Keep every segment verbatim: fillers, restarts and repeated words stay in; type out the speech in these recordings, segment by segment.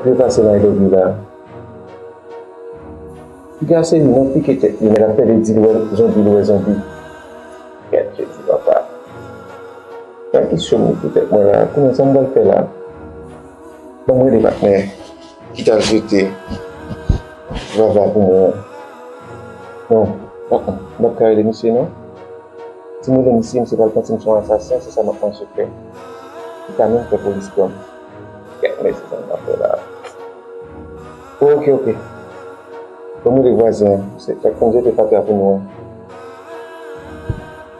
Trepase nan I love you la. Piga se li nan pike tèt li, men l ap pede di l wè zonbi, l wè zonbi. Gad Jezi papa. Gad ki cho m mete tèt mwen la. Kounye a sa m pral fè la. Ban m rele patnè ki t al jete Vava pou mwen an. Non, mm, mm, m p ap ka rele misye non. Si m rele misye, misye pral panse m se yon asasen, se sa m ap panse fè. Li ka menm fè polis pran m. Gad mesye sa m ap fè la. Oke, oke. Ban m rele vwazen an. Se fèk fè m jete fatra pou nou an.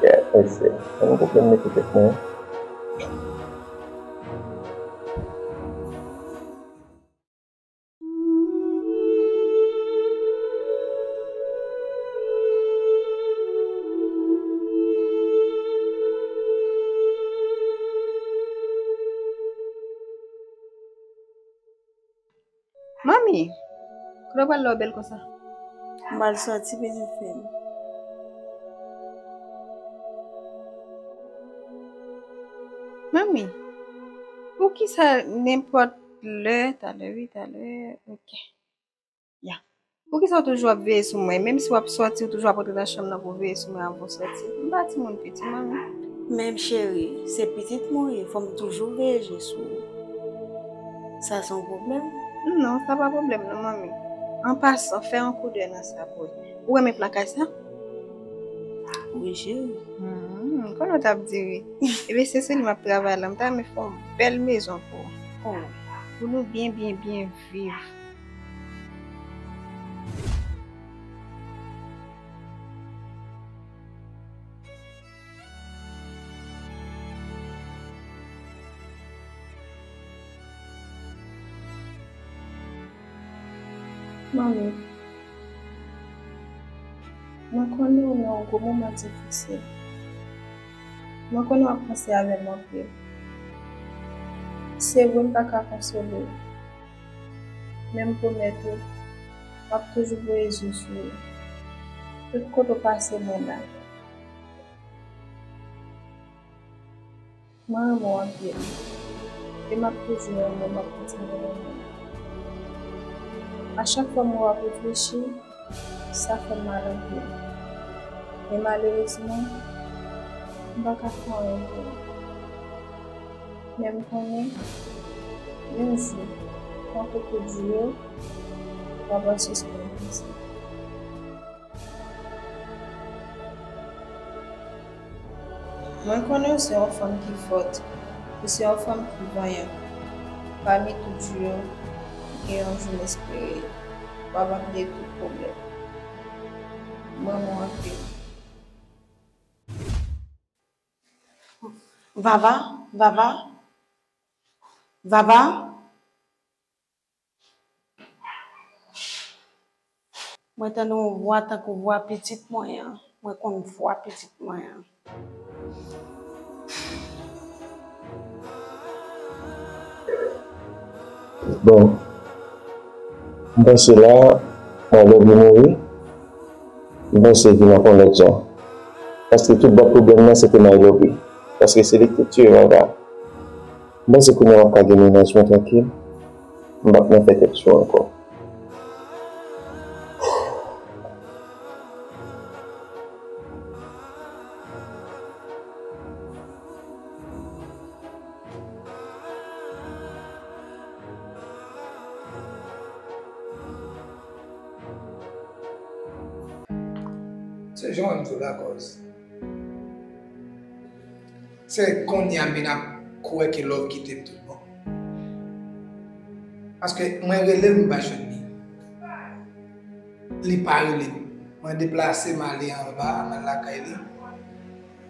Gad mesye. Ann gwo plen m mete tèt mwen. Manmi, kote w pral la w bèl konsa? M pral sòti, pitit fi m. Manmi, poukisa nenpòt lè, talè wi, talè, oke. Ya. Poukisa w toujou ap veye sou mwen? Menm si w ap sòti, w toujou ap rantre nan chanm nan pou w veye sou mwen avan w sòti? M pa timoun piti, manmi. Men cheri, se pitit mwen w ye, fò m toujou veye je sou ou. Sa se yon pwoblèm? Non, sa pa pwoblèm non, manmi. An pasan, fè yon koudèy nan sa pou w. Ou renmen plan kay sa? Wi, cheri. Hmm, konnen w t ap di wi. Ebyen, se sou li m ap travay la. M ta renmen fè yon bèl mezon pou ou. Oh, pou nou byen, byen, byen viv. Manmi, mwen konnen w nan yon gwo moman difisil. Mwen konnen w ap panse avè m anpil. Se vre m pa ka konsole w, men m pwomèt ou, m ap toujou voye je sou ou. Tout kote w pase, mwen la. Mwen renmen w anpil. E m ap toujou renmen w, m ap kontinye renmen w. A chak fwa m wè w ap reflechi, sa fè m mal anpil. Men malerezman, m pa ka fè anyen pou ou. Men m konnen, yon jou, tankou kou di yo, w ap asiste m konsa. Mwen konnen w se yon fanm ki fòt, ou se yon fanm ki vanyan. Pami tout jou yo, gen yon jou m espere w ap ap de tout pwoblèm. Mwen, mwen anpil. Vava, Vava, Vava. Mwen tande yon vwa tankou vwa pitit mwen an. Mwen konn vwa pitit mwen an. Bon, m panse la, my love you mouri. M panse vin ap yon lòt jan. Paske tout bòt pwoblèm nan se te my love you. Paske se li ki te tiye Vava. M panse kounye a m ap ka gen mennaj mwen trankil. M p ap nan fè tèt cho ankò. Se jan w di w la, cause se kounye a m vin ap kwè ke love kite m tout bon. Paske mwen rele l, m pa jwenn li. Li pa rele m. Mwen deplase, m ale anba, m al lakay li.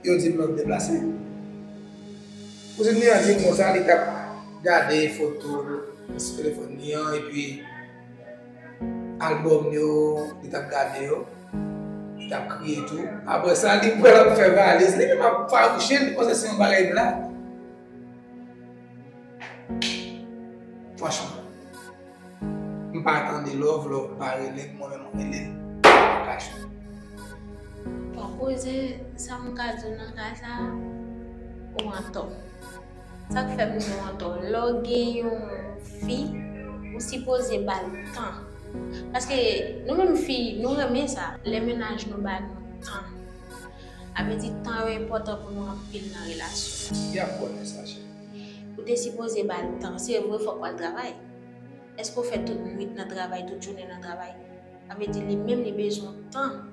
Yo di m lòt deplase. Kouzin li an di m konsa, li t ap gade foto sou telefòn li an, epi albòm yo, li t ap gade yo, li t ap kriye tou. Apre sa, li pral ap fè valiz, li menm ap fawouche, li panse se yon bagay blag. Franchman. M pa tande love, love pa rele m, mwen menm mwen rele l, m pa ka jwenn. Bon, kouzen, sa m ka di w nan ka sa, ou antò. Sa k fè m di w antò, lè w gen yon fi, Ou sipoze ba l tan. Paske nou menm fi, nou renmen sa. Lè mennaj nou ba nou tan. A vle di tan yo enpòtan pou nou anpil nan relasyon. Y ap konnen sa, cheri. Ou te sipoze ba l tan. Se vre, fòk w al travay. Èske w fè tout nwit nan travay, tout jounen nan travay? Sa vle di li menm li bezwen tan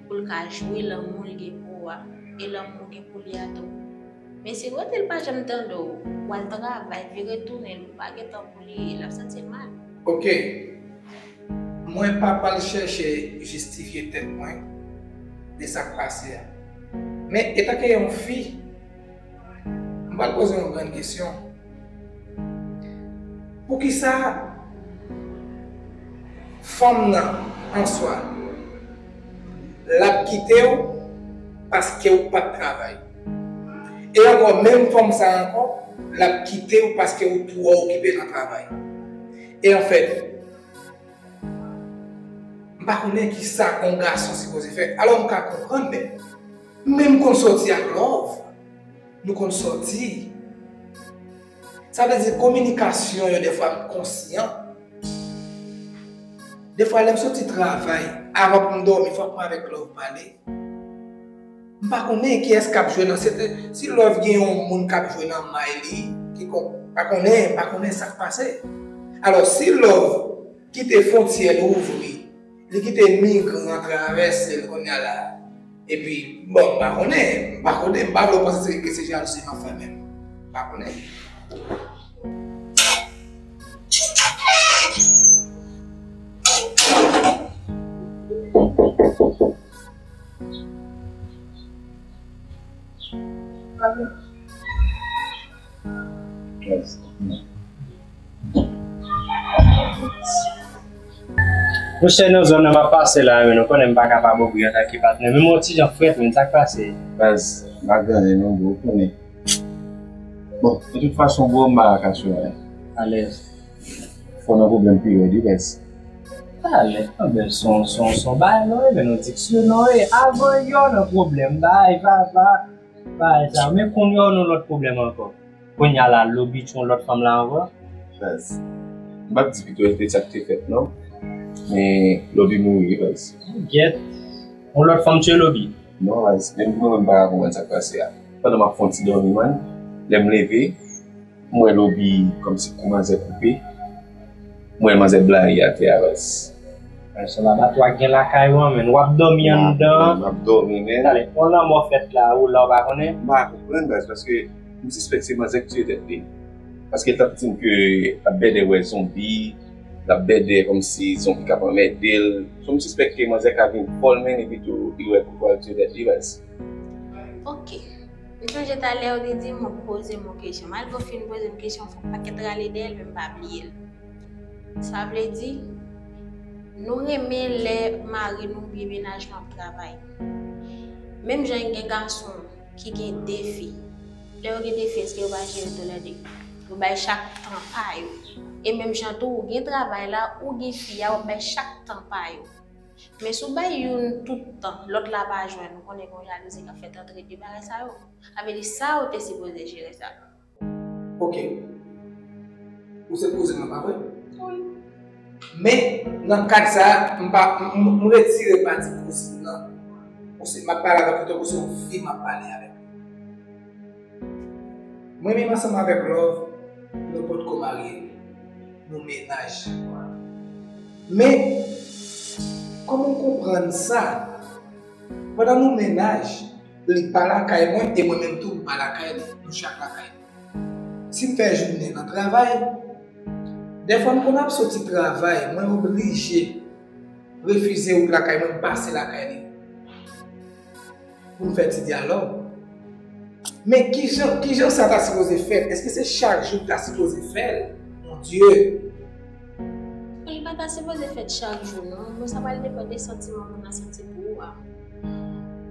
pou l ka jwi lanmou l gen pou ou a e lanmou w gen pou li a tou. Men si kote l pa janm tande w, w al travay, vire tounen, ou pa gen tan pou li, l ap santi l mal. Ok. Mwen pa pral chèche jistifye tèt mwen de sa k pase a. Men etanke yon fi, m pral poze yon grenn kesyon. Poukisa fanm nan an swa l ap kite w paske w p ap travay? E ankò, menm fanm sa ankò, l ap kite w paske w twò okipe nan travay. E anfèt, m pa konnen ki sa yon gason sipoze fè. Alò, m ka konprann, men menm konn sòti ak love, nou konn sòti. Sa vle di kominikasyon yo defwa m konsyan. Defwa lè m soti travay, avan pou m dòmi, fòk mwen avèk love pale. M pa konnen kiyès k ap jwe nan, se te, si love gen yon moun k ap jwe nan may li, kikonk, pa konnen, pa konnen sa k pase. Alò, si love kite fwontyè l ouvri, li kite migran travèse l kounye a la. Epi, bon, m pa konnen, m pa konnen, m pa vle w panse se, ke se jalouzi m ap fè menm. M pa konnen. Monchè, nan zòn nan m ap pase la, men ou konnen m pa kapab ouvri antanke patnè. Men m yon ti jan frèt, men sa k pase? Baz, m pa gen anyen non, bro, ou konnen. Bon, de tout fason, bro, m pa ka sou anyen. Alèz. Fò nan pwoblèm pi rèd, wi, baz. Alèz, anben, son, son, son bagay, non, e, men nou diksyon, non, e, avan yo nan pwoblèm, bay, papa. Bay sa, men kounye a w nan lòt pwoblèm ankò. Kounye a la, Lobi tchon lòt fanm la ankò. Baz, m p ap di pito e te sa k te fèt, non. Men Lobi mouri, baz. Gèt, yon lòt fanm tchwe Lobi. Non, baz, menm mwen menm pa ka konprann sa k pase a. Pandan m ap fè yon ti dòmi, man, lè m leve, m wè Lobi kòmsi kou manzè koupe. M wè manzè blayi atè a, baz. Ay, se labatwa k gen lakay ou an, menn. W ap dòmi anndan. M ap dòmi, menn. Talè, yon lanmò fèt la, ou la, ou pa konnen? M pa konprann, baz, paske m sispèk se manzè k tiye tèt li. Paske l t ap di m ke l ap bèdè wè zonbi, l ap bèdè kòmsi zonbi k ap anmède l. So, m sispèk ke manzè ka vin fòl, menn, epi tou, li wè kou pral tiye tèt li, baz. Ok. M sonje talè ou te di m w ap poze m yon kesyon. Malgre w fin poze m kesyon, fè yon pakèt rale dèyè l, men m pa bliye l. Sa vle di, nou renmen lè mari nou oubyen mennaj nou ap travay. Menm jan gen gason ki gen de fi. Lè yo gen de fi, èske yo pa jere toulède? Yo bay chak tan pa yo. E menm jan tou, ou gen travay la, ou gen fi a, w ap bay chak tan pa yo. Men si w bay youn tout tan, lòt la pa jwenn, ou konnen gen yon jalouzi k ap fèt antre de bagay sa yo. Sa vle di sa ou te sipoze jere sa. Ok. Ou se kouzin mwen, pa vre? Wi. Men, nan kad sa a, m pa, m, m, m retire pati kouzin nan. Ou se, m ap pale avèk ou tankou se yon fi m ap pale avèk. Mwen menm ansanm avèk Love, nou potko marye. Nou mennaj. Men, kòman w konprann sa? Pandan nou mennaj, li pa lakay mwen e mwen menm tou m pa lakay li, nou chak lakay nou. Si m fè jounen nan travay, dèfwa m konn ap soti travay, mwen oblije refize wout lakay mwen, m pase lakay li pou m fè ti dyalòg. Men kijan, kijan sa ta sipoze fèt? Èske se chak jou m ta sipoze fè l? Mon Dye! Bon, li pa ta sipoze fèt chak jou, non. Bon, sa pral depann de santiman moun nan santi pou ou a.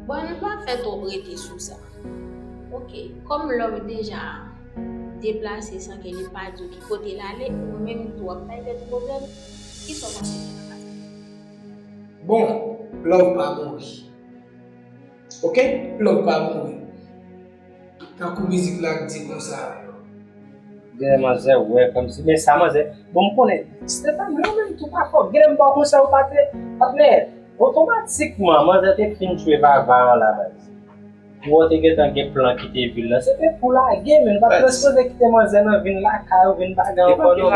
Bon, ann pa fè twòp rete sou sa. Ok, kòm Love deja deplase san ke li pa di w ki kote l ale, ou menm tou w ap bay tèt ou pwoblèm, kisa w panse fè nan ka sa? Bon, Love pa mouri. Ok? Love pa mouri. Tankou mizik la k di konsa, Gen manzè wè kòmsi, men sa manzè, bon, m konnen, Stéphane, mwen menm tou pa fò, gen lè m ba w konsèy ou pa te, patnè, otomatikman, manzè te fin tchwe vava an la baz. Pou w te gentan gen plan kite vil la, se te pou lage, men nou pa t sipoze kite manzè nan vin lakay ou, vin bagay ankò non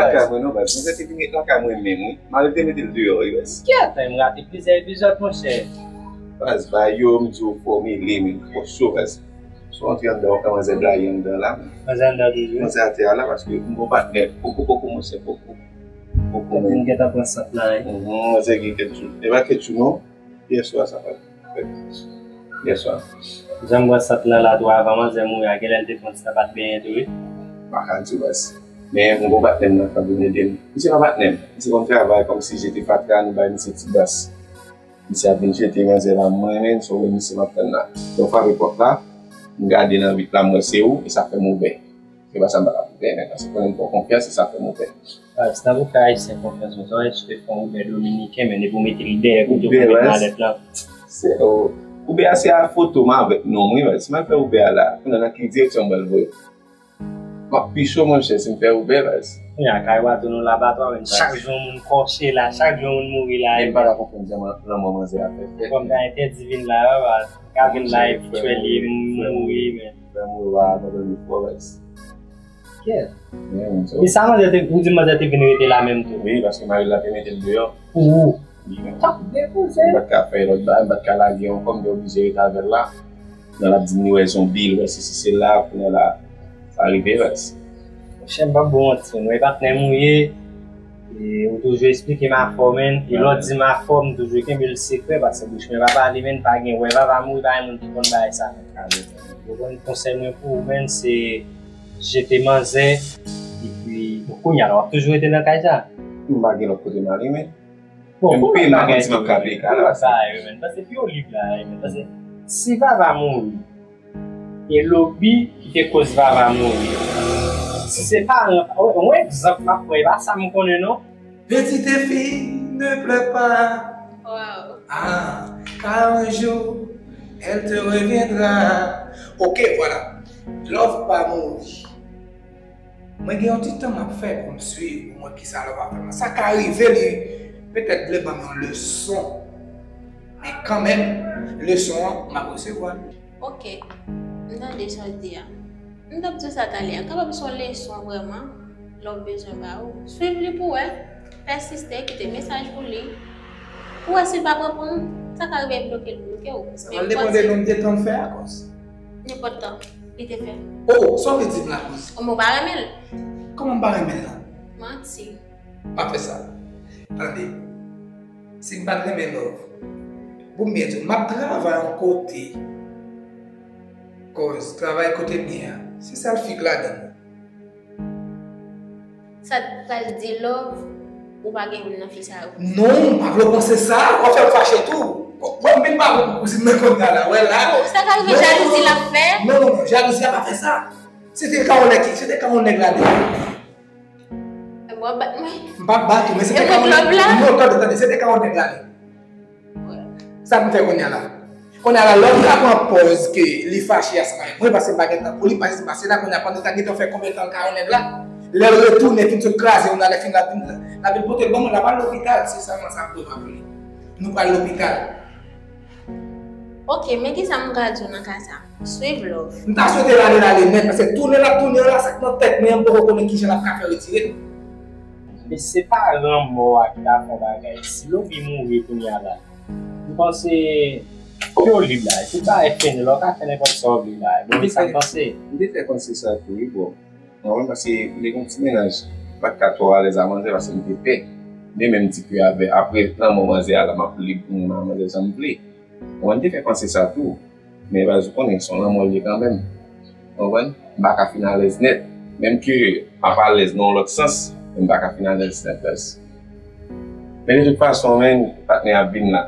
baz. Manzè te vin ret lakay mwen menm, wi. Mari te mete l deyò, wi, baz. Kyèt, m rate plizyè epizòd, monchè. Baz, bay yo, m di w, fòmile, men twò cho, baz. Si w antre anndan, w ka manzè blayi anndan la. Manzè anndan toujou. Manzè atè a la, paske m gon patnè. Poko, poko, monchè, poko. Poko, men. Vin gentan pran sant la, wi. Mhm, manzè gen kèt chou. E pa kèt chou, non. Yèswa, sa pa fèt. Yèswa. Jan m pran sant lan la tou avan manzè mouri a, genlè l te pran ti tan pa t benyen tou, wi. Pa ka di w, baz. Men, m gon patnè m nan k ap vin ede m. Misye pa patnè m. Misye konn travay kòmsi jete fatra, nou bay misye ti bas. Misye ap vin jete manzè la, mwen menm, se w menm misye m ap tann la. Lè w frape pòt la, m gade nan vit la, m wè se ou, e sa fè m ouvè. Se pa sa m pa t ap ouvè, men paske konnen m fè w konfyans, se sa fè m ouvè. Ah, se tankou fè Ayisyen konfyans, men sa w te fè yon ouvè dominiken, men depi w mete l dèyè kote w met malèt lan. Se, oh, ouvè a se a foto m avèk non m, wi, men si m al fè ouvè a la, kounye a nan ki direksyon m pral voye? M ap pi cho, monchè, si m fè ouvè, baz. Kounye a, kay w a tounen yon labatwa, men chak jou yon moun kòche la, chak jou yon moun mouri la. Men m pa ka konprann jan man- lanmò manzè a fè fèt. Kòm ta entèdi vin la, baz. Ka vin la, epi tchwe li, mouri, men. Frè m, ou abandone fò, baz. Kè. Men, men, so. E sa manzè te, ou di manzè te vin rete la menm tou? Wi, paske mari l la te mete l deyò. Pou ou? Wi, men. T ap depoze. M pa t ka fè lòt bagay, m pa t ka lage ankò, m te oblije rete avè l la. Nan l ap di m li wè zonbi, l wè sesi sela, kounye a la, sa rive, baz. Monchè, m p ap ba w manti, men, wè patnè m ou ye, e ou toujou eksplike m afè w, men, e lè w di m afè w, m toujou kenbe l sekrè, paske bouch mwen pa pale, men, pa gen wè, pa, pa mouri, pa gen moun ki konn bagay sa, men. Ou konn konsèy mwen pou ou, men, se jete manzè, epi, bon, kounye a la, w ap toujou rete nan kay sa? M pa gen lòt kote m ale, men. Bon, pou lòt bagay tou, men, pou lòt bagay, men, paske pi olib la, men, paske si Vava mouri, e lobi ki te koz Vava mouri, si se paran, yon egzanp m ap pran, e pa sa m konnen, non. Petite fille, ne pleure pas. Wow. Ah, car un jour, elle te reviendra. Ok, voilà. Love pa mouri. Mwen gen yon ti tan m ap fè pou m swiv, pou m wè kisa Love ap fè. Sa ka rive li petèt vle ban m yon leson. Men kanmenm, leson an, m ap resevwa l. Ok, m tande sa w di a. M t ap di w sa talè a. Kapab se yon leson vrèman, Love bezwen ba ou. Swiv li pou wè. Pèsiste, kite mesaj pou li. Pou wè si l p ap reponn, sa ka rive bloke l, bloke w. Sa pral depann de nonb de tan l fè a, kòz. Nenpòt tan, li te fè. Oh, sa w vle di m la, kòz? O, men w pa renmen l. Kòman m pa renmen l la? Manti. Pa fè sa. Tande. Si m pa t renmen Love, bon, m byen di w, m ap travay yon kote. Kòz, travay kote m ye a, se sèl fi k ladan l. Sa t pral di Love, ou pa gen youn nan fi sa yo? Non, m pa vle w panse sa. W ap fè m fache tou. Mwen menm pa bon pou kouzin mwen kounye a la. Wè la. Oh, sa ka rive jalouzi l ap fè? Non, non, non, jalouzi a pa fè sa. Se te ka yon nèg, se te ka yon nèg ladan. E w ap bat mwen? M p ap bat ou, men se te ka yon nèg. Non, tande, tande, se te ka yon nèg ladan. Sa pou m fè kounye a la? Kounye a la, lè w ka pran pòz ke li fache ansanm avèk mwen, paske m pa gen tan pou li, paske m pase la, kounye a, pandan l ta gentan fè konbyen tan l ka yon nèg la, lè l retounen, fin sot kraze yon la, lè fin la, l ap vin pote l ban mwen, l ap al lopital, se sèlman sa m prevwa pou li. Nou pral lopital. Ok, men kisa m ka di w nan ka sa? Swiv Love. M ta swete l ale, l ale nèt, paske tounen l ap tounen an la, sa k nan tèt mwen an, m poko konnen kijan l ap ka fè retire l. Men se paran mò a ki ta fè yon bagay. Si Lobi mouri kounye a la, m panse, pi olib la, tout bagay fini, la w ka fè nenpòt sa w vle la. Bon, se sa m panse. M te fè panse sa tou, wi, bro. Mwen menm, paske m te gen yon ti mennaj, m pa t ka twò alèz a manzè paske m te pè. Men, men m di ke avè, apre lanmò manzè a la, m ap lib pou m ak manzè jan m vle. Mwen, m te fè panse sa tou. Men baz, ou konnen, se yon lanmò l ye kanmenm. Ou konprann? M pa ka fin alèz nèt. Menm ke m ap alèz nan yon lòt sans, men m pa ka fin alèz nèt, baz. Men de tout fason, men, patnè ap vin la.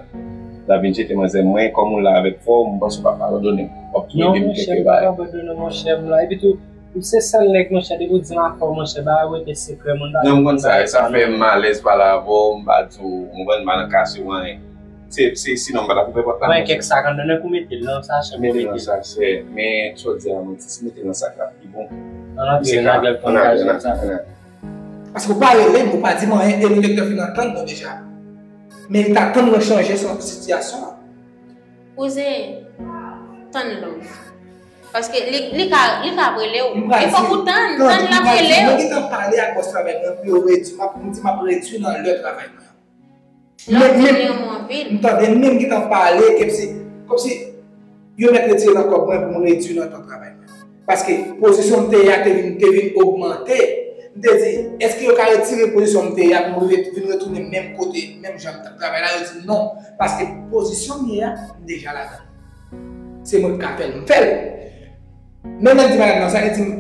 L ap vin jete manzè mwen, kòm ou la avèk fò, m panse w p ap abandone m. W ap tou ede m kèk bagay. Non, monchè, m p ap abandone w, monchè, m la. Epi tou, ou se sèl nèg, monchè, depi w di m afè w, monchè, bagay ou rete sekrè, moun pa... Non, m konn sa, e sa fè m alèz pale avè w, m pa di w, m konn m pa nan kache w anyen. Se, se, sinon m pa t ap ouvè pòt la, monchè. Mwen, kèk sak anndan, nan kou mete l nan sachè, mete l nan sachè, men sa w di a, mwen, si mete l nan sak la, pi bon. Ann antre nan gèl konn bagay sa. Paske ou pa rele m, ou pa di m anyen, e direktè fin antann nou deja. Men li ta tann mwen chanje sitiyasyon an. Kouzen, tann love. Paske li, li ka, li ka ap rele w. E fòk ou tann, tann l ap rele w. Mwen gentan pale ak bòs travay mwen pou yo redui, m ap, m di m ap redui nan lè travay mwen. Lè w di li renmen w anpil. M tande, m menm gentan pale, kèmsi, kòmsi yo mèt retire nan kòb mwen pou m redui nan tan travay mwen. Paske pozisyon m te ye a te vin, te vin ogmante. M te di, èske yo ka retire pozisyon m te ye a pou m vin retounen menm kote, menm jan m t ap travay la? Yo di non, paske pozisyon m ye a, m deja ladan l. Se mwen ki ka fè l, m fè l. Men lè m di madanm nan sa, li di m,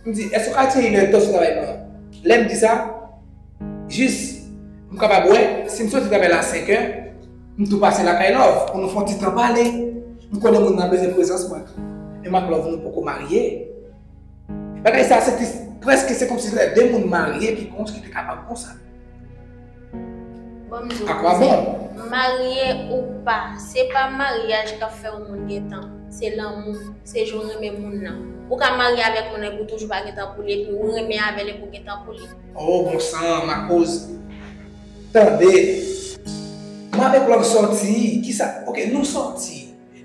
m di, èske w ka retire inèdtan sou travay mwen an? Lè m di sa, jis, m kapab wè, si m soti travay la senkè, m tou pase lakay Love, pou nou fè yon ti tan pale. M konnen moun nan bezwen prezans mwen tou. Men m ak Love nou poko marye. Bagay sa, se te, prèske se kòmsi se lè de moun marye ki konsa, ki te kapab konsa. Bon, m di w, kouzen, marye ou pa, se pa maryaj k ap fè yon moun gen tan. Se lanmou, se jan w renmen moun nan. Ou ka marye avèk moun nan epi w toujou pa gen tan pou li, epi ou renmen avè l epi w gen tan pou li. Oh, bon sang, akoz. Tande. Mwen avèk Love sòti, kisa? Ok, nou sòti.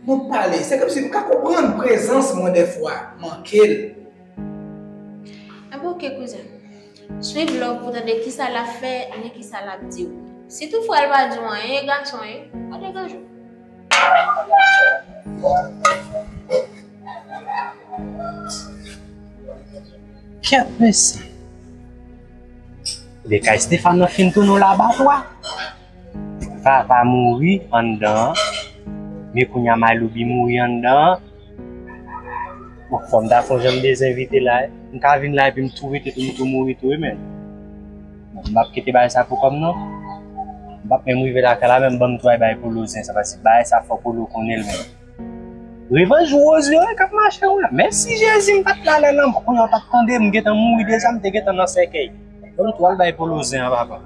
Nou pale. Se kòmsi m ka konprann prezans mwen dèfwa, manke l. Enben, ok, kouzen. Swiv Love pou tande kisa l ap fè, ni kisa l ap di w. Si toutfwa l pa di w anyen, e gason ye, pa degaje w. Kèt mesye. De kay Stéphane nan fin tounen yon labatwa. Vava mouri anndan an. Men kounye a Myloubi mouri anndan an. Bon, fò m ta fè yon jan m dezenvite la. M ka vin la epi m tou rete tou, m tou mouri tou, wi, men. Bon, m p ap kite bagay sa pou kò m, non. M p ap menm rive lakay la, menm ban m tou al bay Polo zen sa, paske bagay sa fò Polo konnen l, men. Revanj woz yo, wi, k ap mache, wi. Mèsi Jezi, m pa t la lè lanmò. Kounye a w t ap tande, m gentan mouri deja, m te gentan nan sèkèy. Ban m tou al bay Polo zen an, papa.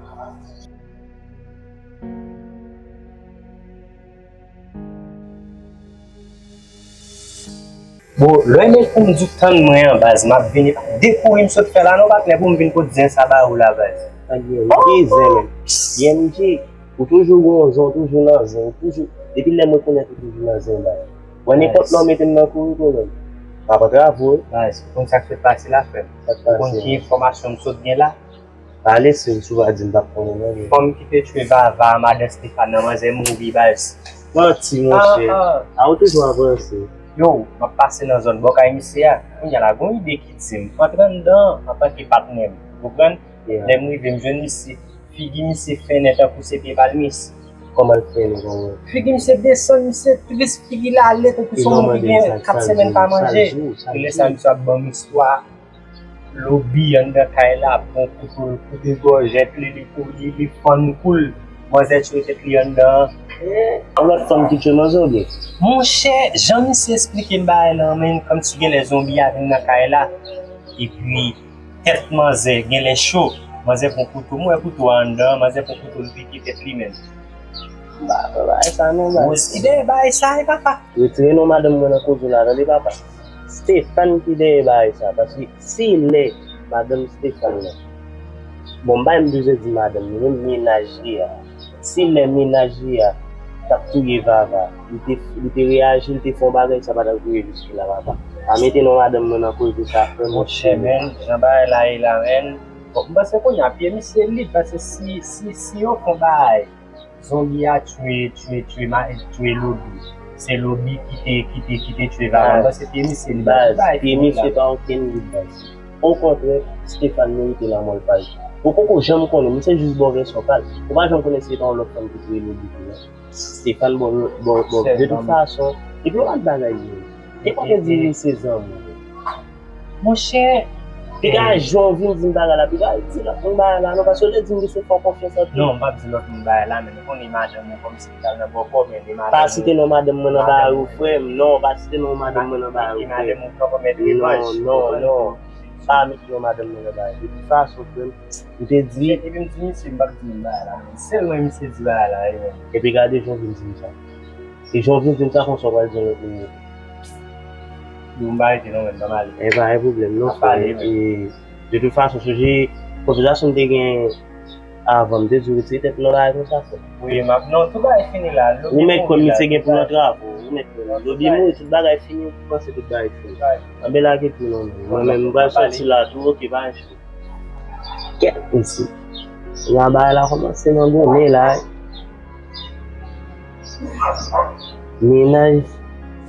Bon, lè w mèt pou m di w tann mwen an, baz, m ap vini. De kouri m sot fè la non, patnè, pou m vin pot zen sa ba ou la, baz. Anyen, ki zen, men? P M G, ou toujou gon zen, ou toujou nan zen, ou toujou, depi lè mwen konnen ou toujou nan zen, baz. Mwen, nenpòt lè w mete m nan kouri tou, men. M ap antrave w, wi. Baz, ou konn sa k sot pase la, frè m? Ou konn ki enfòmasyon m sot gen la? Pa lese m si w pa di m p ap konnen non, men. Fanm ki te tchwe Vava a madan Stéphane nan, manzè mouri, baz. Manti, monchè. A, ou toujou ap ranse. Yo, m ap pase nan zòn bò kay misye a. Kounye a la, gon ide ki di m antre anndan an antanke patnè m. Ou konprann? Lè m rive, m jwenn misye. Figi misye fennen tankou se pye palmis. Kòman l fennen konsa? Figi misye desann, misye plis figi l ale tankou se yon moun ki gen kat semèn pa manje. E lè sa, misye ap ban m istwa. Lobi anndan kay la, pran kouto, l koupe gòjèt li, li, li, li fann kou l. Manzè tchwe tèt li anndan an. Yon lòt fanm ki tchwe manzè oubyen? Monchè, jan misye esplike m bagay lan, men, kòmsi genlè zonbi a vin nan kay la. Epi, tèt manzè genlè cho. Manzè pran kouto, m wè kouto a anndan an, manzè pran kouto, l pike tèt li menm. M pa kwè bagay sa non, baz. Woz ki dèyè bagay sa, e papa? Retire non madanm mwen nan koze w la, tande, papa. Stéphane ki dèyè bagay sa, paske si lè madanm Stéphane nan, bon, m pa menm bezwen di madanm li, menm mennaj li a, si lè mennaj li a t ap touye Vava, li te, li te reyaji, li te fè yon bagay, sa pa t ap rive jiske la, papa. Pa mete non madanm mwen nan koze sa, frè m. Monchè, men, jan bagay la ye la, men. Bon, m panse kounye a pye misye lib, paske si, si, si yo fè yon bagay, zonbi a tchwe, tchwe, tchwe, ma-, tchwe Lobi. Se Lobi ki te, ki te, ki te tchwe Vava. M panse pye misye lib. Baz, pye misye pa okenn lib, baz. Okontrè, Stéphane merite lanmò l pa l. Ou poko janm konnen, misye jis ba w vèsyon pa l. Ou pa janm konnen si se pa yon lòt fanm ki touye Lobi tou, non. Stéphane ba w, ba w, ba w de tout fason. Epi yon lòt bagay, yo. Te konn di misye zanmi. Monchè, piga jan w vin di m bagay la, piga di lòt moun bagay la, non, paske w te di m li se fò konfyans anpil. Non, m p ap di lòt moun bagay la, men nou konnen madanm mwen kòmsi li t al nan bòkò, men li madanm mwen. Pa site non madanm mwen nan bagay ou, frè m, non, pa site non madanm mwen nan bagay ou, frè m. Non, non, non, pa mete non madanm mwen nan bagay. De tout fason, frè m, m te di. Epi m di misye, m p ap di moun bagay la, men sèl mwen misye di bagay la, wi, men. Epi gade jan w vin di m sa. E jan w vin di m sa konsa, w pral di yon lòt moun wi. M pa rete non, menm, ban m ale. E pa gen pwoblèm non, frè. E, de tout fason, sonje konvèsasyon m te gen avan, m te di w retire tèt nan bagay konsa, frè. Wi, m ap, non, tout bagay fini la. Ou mèt kwè m misye gen pou nan travo. Ou mèt kwè m. Lobi mouri, tout bagay fini, ou panse tout bagay fini. Anben lage tou non, mwen menm, m pral sòti la tou, oke, pa gen. Kèt mesye. La bagay la kòmanse nan donnen la. Mennaj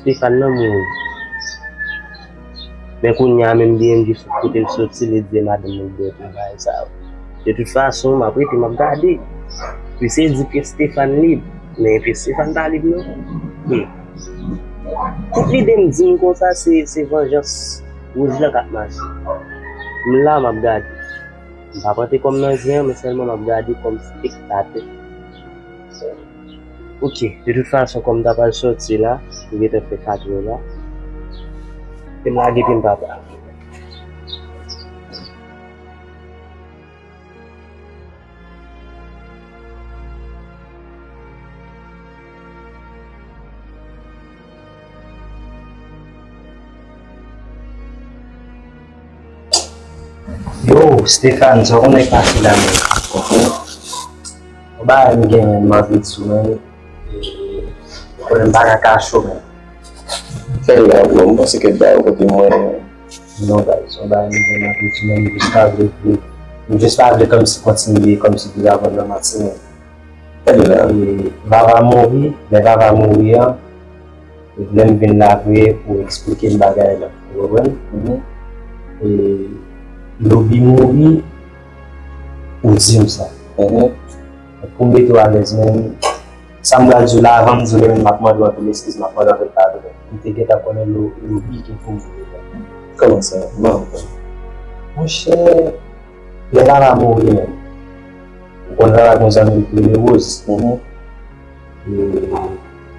Stéphane nan mouri. Men kounye a menm D M J sot kote l soti, li di madanm li dwe travay sa yo. De tout fason, m ap rete, m ap gade. Mesye di ke Stéphane lib, men ke Stéphane pa lib non. Hmm. Tout lide m di m konsa se, se vanjans Roseland k ap mache. M la, m ap gade. M pa pote kò m nan jwe an, men sèlman m ap gade kòm spektatè. Oke, de tout fason, kòm m ta pral sòti la, m gentan fè kat è la. Ke m lage pye m papa. Yo, Stéphane, sa w konnen k pase la menm? Yon bagay m gen, men m anvi di w, men, e, konnen m pa ka kache w, men. Fè l la, bro, m panse ke bay ou kote mwen. Non, guys, yon bagay m gen, m anvi di w, men m jis pa vle, m jis pa vle kòmsi kontinye, kòmsi deja konn nan manti, men. Gade la. E, Vava mouri, lè Vava mouri an, e lè m vin la vre pou eksplike m bagay la. Ou konprann? Mhm. E, Lobi mouri, ou di m sa. Mhm. Pou m mete w alèz, men, sa m pral di w la, avan m di w, men, m ap mande w anpil eskiz, m ap mande w anpil padon. M te gentan konnen Lo-, Lobi gen pou mouri. Kòman sa? M pa konprann. Monchè, lè Vava mouri, men, ou konn Vava gen yon zanmi ki rele Rose. Mhm. E,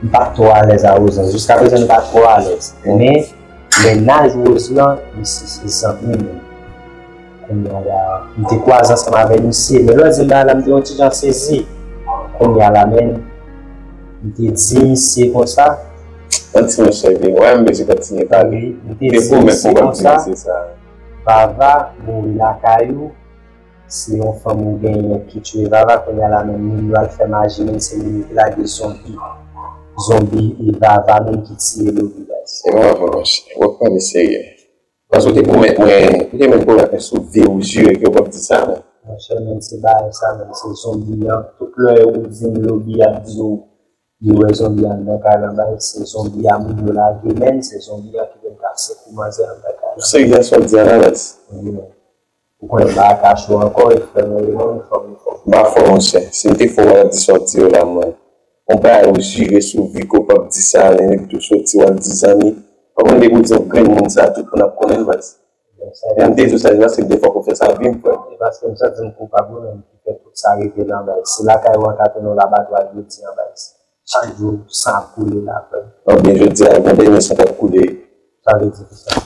m pa t twò alèz a Rose lan. Jiskaprezan, m pa t twò alèz. Mhm. Men, mennaj Rose lan, misye se zanmi m. Kounye a la, m te kwaze ansanm avè misye. Men lè w di m bagay la, m te yon ti jan sezi. Kounye a la, men, m te di misye konsa. Yon ti mesye, epi, wè, m bezwen kontinye pale. Wi, m te di misye konsa. Vava mouri lakay ou. Se yon fanm ou genyen ki tiye Vava, kounye a la menm moun yo al fè maji, menm se moun yo ki lage zonbi. Zonbi e Vava menm ki tiye Lobi, guys. Se pa vre, monchè. W ap pale serye. Paske w te pwomèt mwen, ou te menm pwomèt mwen sou vi w jire ke w p ap di sa, non. Monchè, menm se bagay sa, menm se zonbi an. Tout lè ou di m Lobi ap di w, li wè zonbi an nan kay lan, bay, se zonbi a moun yo lage, menm se zonbi an ki vin kase kou manzè an nan kay lan. Serye sa w di a la, guys? Wi, men. Ou konnen m pa ka cho ankò, e frè mwen, e mwen, fò m fò. M pa fò, monchè. Si m te fò, w ap di sa w di yo la, mwen. Yon bagay ou jire sou vi ke w p ap di sa, nèg tou soti, w al di zanmi. Ou konn depi w di yon grenn moun sa, tout moun ap konnen l, baz. Sa e m te di w sa, se paske m te fè w konfyans a vi m, frè. E paske m santi m koupab, wi, menm ki fè tout sa rive la, baz. Se lakay ou an ka tounen yon labatwa jodi an, baz. Chak jou, san ap koule la, frè. Ebyen, jodi a, gen dènye san k ap koule. Sa vle di kisa?